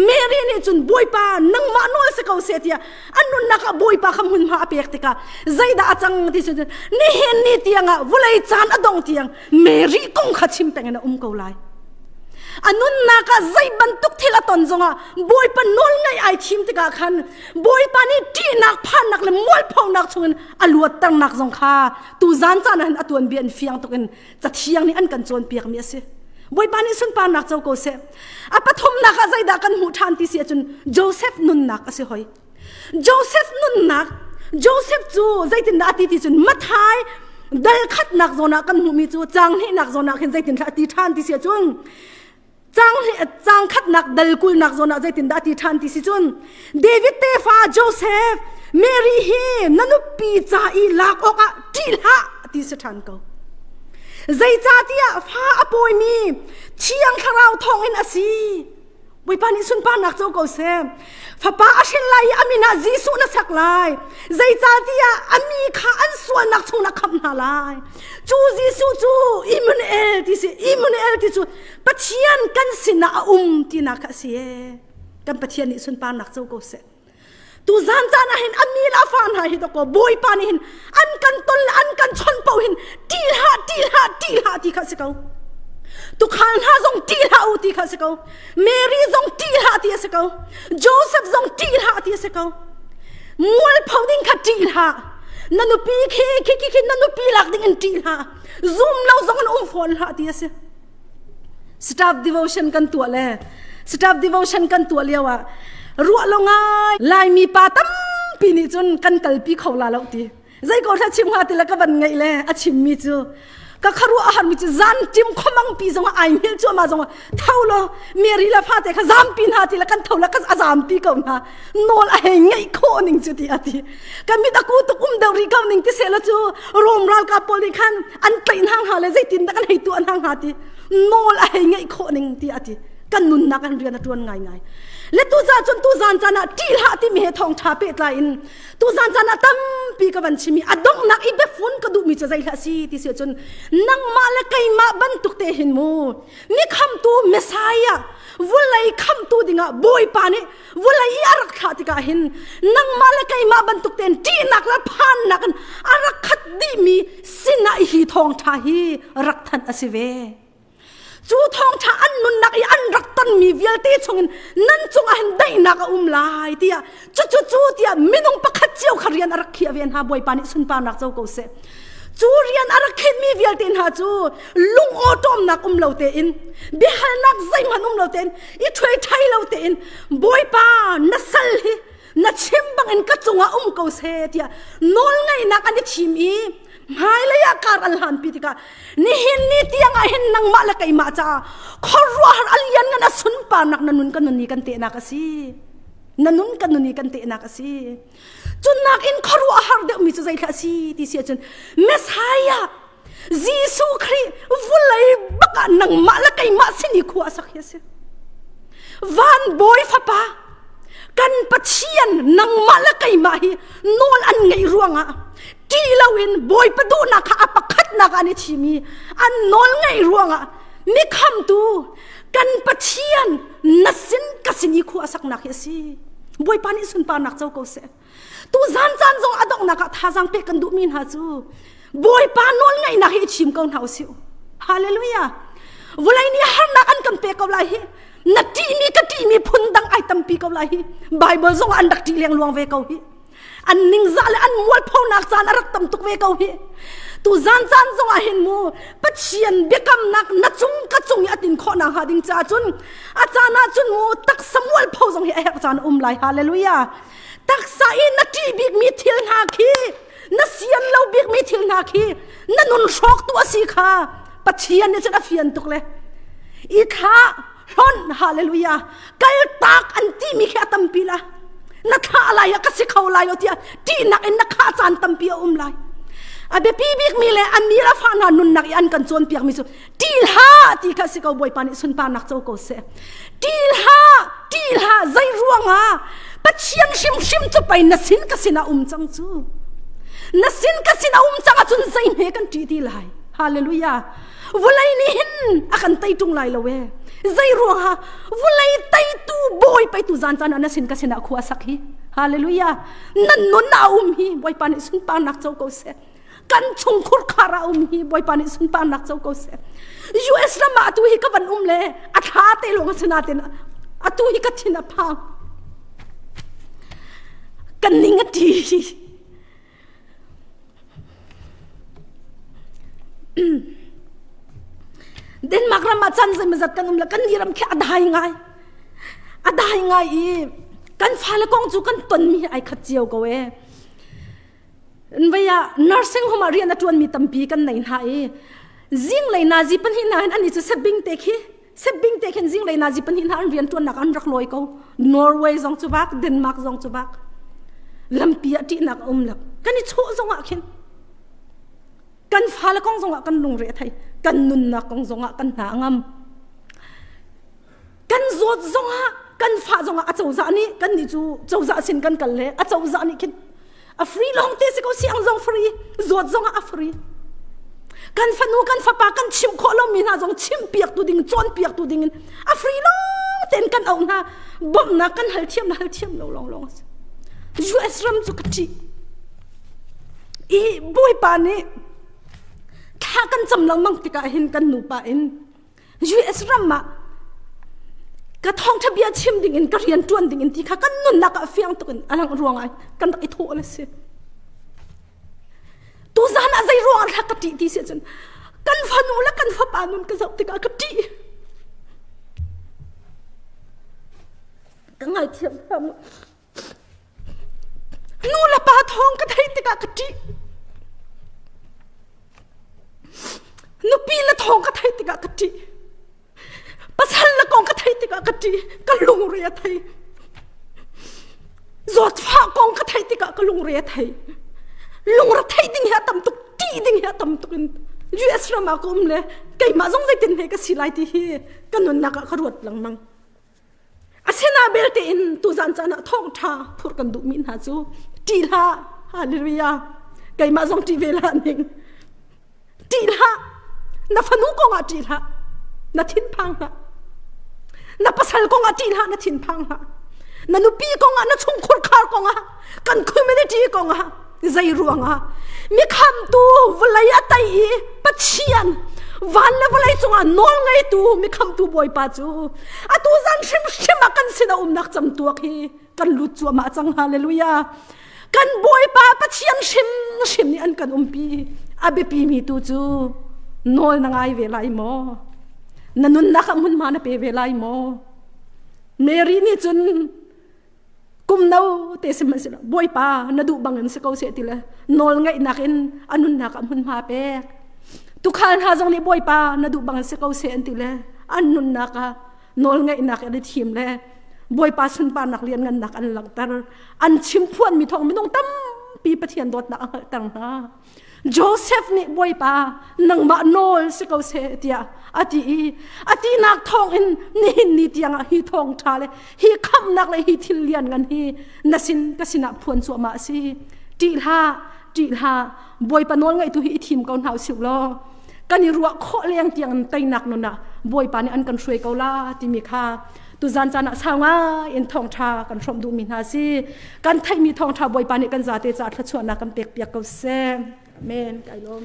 Mary nih cun Bawipa nangmah nawl si ko seh tiah a nunnak ah Bawipa kha hmunhma a pek tikah zeidah a cang ti cu nihin ni tiangah vawlei caan a dong tiang Mary kong kha chim peng in a um ko lai. A nunnak ah zei bantuk thil a ton zongah Bawipa nawl ngaih ai thim tikah khan Bawipa nih ṭihnak phannak le mualphonak chungin a luatternak zong kha tu zan caan ah hin a tuanbia in fiang tuk in cathiang nih an kan cawnpiakmi a si. Bawipa nih sunparnak co ko seh. A pathumnak ah zeidah kan hmuh ṭhan ti si ahcun Joseph nunnak a si hoi. Joseph nunnak Joseph cu zeitindah a ti ti cun Mathai dal khatnak zawn ah kan hmuhmi cu caang hnihnak zawn ah khin zeitindah a ti ṭhan ti si ahcun caang caang khatnak dal kulnak zawn ah zeitindah a ti ṭhan ti si cun David tefa Joseph Mary hi na nupi ca i lak awkah ṭih hlah ti si ṭhan ko. Zeicahtiah fa a pawimi Thiang Thlarau thawngin a si. Bawipa nih sunparnak co ko seh. Fapa a hrin lai i a min ah Jesuh na sak lai. Zeicahtiah a mi kha an sualnak chung na khamh hna lai. Cu Jesuh cu Immanuel ti si. Immanuel ti cu Pathian kan sinah a um tinak kha a si. Kan Pathian nih sunparnak co ko seh. Tu zan caan ah hin a mi le a fa hna hi dawkaw Bawipa nih hin an kan ton le an kan chon paoh hin ṭih hlah ṭih hlah ṭih hlah ti kha a si ko. Tukhal hna zong ṭih hlah u ti kha a si ko. Mary zong ṭih hlah ti a si ko. Joseph zong ṭih hlah ti a si ko. Mualpho ding kha ṭih hlah. Na nupi khi khi khi khi na nupi lak ding in ṭih hlah. Zum lo zong in um fawn hlah ti a si. Staff devotion kan tuah le staff devotion kan tuah lio ah ruah lo ngai Laimi pa tampi nih cun kan kalpi kho la lo ti zei ko hla chim hnga ti le ka van ngeih le a chimmi cu ka kharuah a harmi cu zan tim khomang pi zong ai hmel cuahmah zong tho lo Mary le fate kha zampi hna ti le kan tho le ka a zampi ko hna nawl a hei ngeih khawh ning cu ti a ti kan mit a ku tuk um deuh rih ko ning ti seh la cu Rom ralkap pawl nih khan an tlaih hna hnga le zeitin dah kan hei tuah hna hnga ti nawl a hei ngeih khawh ning ti a ti kan nunnak an rian a tuan ngaingai. Le tu za cun tu zan caan ah ṭih hlah timi he thawngṭha pehtlai in tu zan caan ah tampi ka van chim i a donghnak i biafun ka duhmi cu zei hlah si ti si cun nangmah le keimah bantuk te hin mu mi khamtu Messiah vulei khamtu dingah Bawipa nih vulei i a rak thlah tikah hin nangmah le keimah bantuk tein ṭihnak le phannak in a rak khat dihmi sinah hi thawngṭha hi rak thanh a si ve. Cu thawngṭha an nunnak i an rak tonmi vialte chungin nan cungah hin daihnak a um lai tiah cucu cu tiah minung pakhat cio kha rian a rak khiah ve hna Bawipa nih sunparnak co ko seh. Cu rian a rak khinhmi vialte hna cu lung awṭawmnak um lo tein biahalnak zeihmanh um lo tein i ṭhuai lo tein Bawipa na sal hi na chim bangin ka cungah um ko seh tiah nawlngaihnak an i thim i hmailei ah kar an hlanpi tikah nihin ni tiang ah hin nangmah le keimah caah khuaruahhar a lianngan a sunparnak na nun ka nun i kan tehnak a si na nun kan nun i kan tehnak a si cun nakin khuaruahhar deuhmi cu zeithlah a si ti si ahcun Messiah Jesuh Khrih vulei bak ah nangmah le keimah sin i khua a sak hi a si van bawi fapa kan Pathian nangmah le keimah hi nawl an ngeih ruangah ṭih loin Bawipa duhnak kha a pakhatnak ah an i thim i an nawl ngeih ruangah mi khamtu kan Pathian na sin ka sin i khua a saknak hi a si. Bawipa nih sunparnak co ko seh. Tu zan caan zong a donghnak ah thazaang pek kan duhmi hna cu Bawipa nawl ngaihnak hi i chim ko hna usih. Hallelujah. Vulei nih harnak an kan pek ko lai hi. Na ṭihmi ka ṭihmi phun dang ai tampi ko lai hi. Bible zong an rak ṭih lengluang ve ko hi. An ningzah le an mualphonak caan a rak tam tuk ve ko hi. Tu zan caan zong ah hin mu Pathian biakamnak na cung ka cung i a tin khawh nak hnga ding caah cun a caan ah cun mu taksa mualpho zong hi a herh caan um lai. Hallelujah. Taksa i na ṭih bikmi thil hna khi na sian lo bikmi thil hna khi na nun hrawktu a si kha Pathian nih cun a fian tuk le i thla hlonh hallelujah kal tak an timi khi a tampi la na thlah lai ah ka si kho lai lo tiah ṭihnak in na khah caan tampi a um lai a biapi bikmi le a mi le fa hna nunnak i an kan cawnpiakmi cu ṭih hlah ti kha si ko Bawipa nih sunparnak co ko seh ṭih hlah ṭih hlah zei ruangah Pathian hrimhrim cu pei na sin ka sin ah um cang cu na sin ka sin a um cang ahcun zei hme kan ṭih ti lai hallelujah vulei nih hin a kan tei ṭung lai lo e zei ruangah vulei teitu bawi peitu zan caan ah na sin ka sin ah khua sak hi hallelujah nan nun a um hi bawipa nih sunparnak co ko seh kan chungkhur khar a um hi bawipa nih sunparnak co ko seh US ram ah atu hi ka van um le a thla te lawng a si natin atu hi ka thin a phang kan ning a ti Denmark ram ah chan zeimazat kan um le kan ni ram khi a dai ngai a dai ngai i kan fale kong cu kan tonmi ai khat cio ko e Vei ah nursing home ah rian a ṭuanmi tampi kan nei hna i zinglei nazi pahnih hna hin ani cu sebing te khi sebing te khin zinglei nazi pahnih hna an rian ṭuannak an rak lawi ko Norway zong cu bak Denmark zong cu bak lampi ah ṭihnak a um lo kan i chawh zong ah khin kan fale kong zong ah kan lungre a thei kan nunnak kong zong ah kan hna a ngam kan zawt zongah kan fah zongah a cozah nih kan nih cu cozah sin kan kal le a cozah nih khin a free lawng te si ko siang zong free zawt zongah a free kan fanu kan fapa kan chimh khawh lomi hna zong chimhpiak tu ding cawnpiak tu ding in a free lawng tein kan auh hna bawmhnak kan hal thiam na hal thiam lo lawng lawng US ram cu ka ṭih i bawipa nih thla kan cam lengmang tikah hin kan nupa in US ram ah ka thawngtha bia chim ding in ka rian tuan ding in ti kha kan nunnak ah fiang tuk in a lang ruang ah kan rak i thawh le si tu zan ah zei ruang ah ka ṭih ti si cun kan fanu le kan fapa nun ka zoh tikah ka ṭih ka ngaithiam hram Nu le pa thawng ka theih tikah ka ṭih. Nupi le thawng ka theih tikah ka ṭih. Pasal le kong ka theih tikah ka ṭih. Ka lungre a thei. Zawtfah kong ka theih tikah ka lungre a thei. Lungre theih ding hi a tam tuk, ṭih ding hi a tam tuk in US ram ah ka um le keimah zong zeitin hme ka si lai ti hi ka nunnak ah ka ruat lengmang. Asina belte in tuzan caan ah thawngṭha phurh kan duhmi hna cu ṭih hlah. Hallelujah. Keimah zong ṭih ve hlah ning. Ṭih hlah. Na fanu kong ah ṭih hlah. Na thinphang hlah. Na pasal kong ah ṭih hlah. Na thinphang hlah. Na nupi kong ah, na chungkhur khar kong ah, kan community kong ah, zei ruangah mi khamtu vawlei a tei i Pathian van le vawlei cungah nawl ngeitu mi khamtu Bawipa cu atu zan hrimhrim ah kan sin a umnak camtuak hi kan lut cuahmah cang. Hallelujah. Kan Bawipa Pathian hrimhrim nih an kan umpi. A biapi mi tu cu nawl na ngai ve lai maw? Na nunnak ah hmunhma na pe ve lai maw? Mary nih cun kum no te sihmanhsehlaw Bawipa na duh bangin si ko seh ti le nawl ngaihnak in a nunnak ah hmunhma pek. Tukhal hna zong nih Bawipa na duh bangin si ko seh an ti le an nunnak ah nawl ngaihnak an i thim le Bawipa sunparnak lianngannak an langhter. An chimphuan mi thawng minung tampi Pathian dawtnak a hngalhter hna. Joseph nih Bawipa nangmah nawl si ko seh tiah a ti i a tinak thawngin nihin ni tiangah hi thawngṭha le hi khamhnak le hi thil lian ngan hi na sin ka sinah phuan cuahmah a si. Ṭih hlah, ṭih hlah. Bawipa nawl ngaihtu hi i thim ko hna usih law kan i ruah khawh leng tiang teinak nun ah Bawipa nih an kan hruai ko la timi kha tuzan caan ah sau ngai in thawngṭha kan hrawmh duhmi hna si. Kan theihmi thawngṭha Bawipa nih kan zate caah thluachuahnak kan pek piak ko seh. Amen. Kai lawm.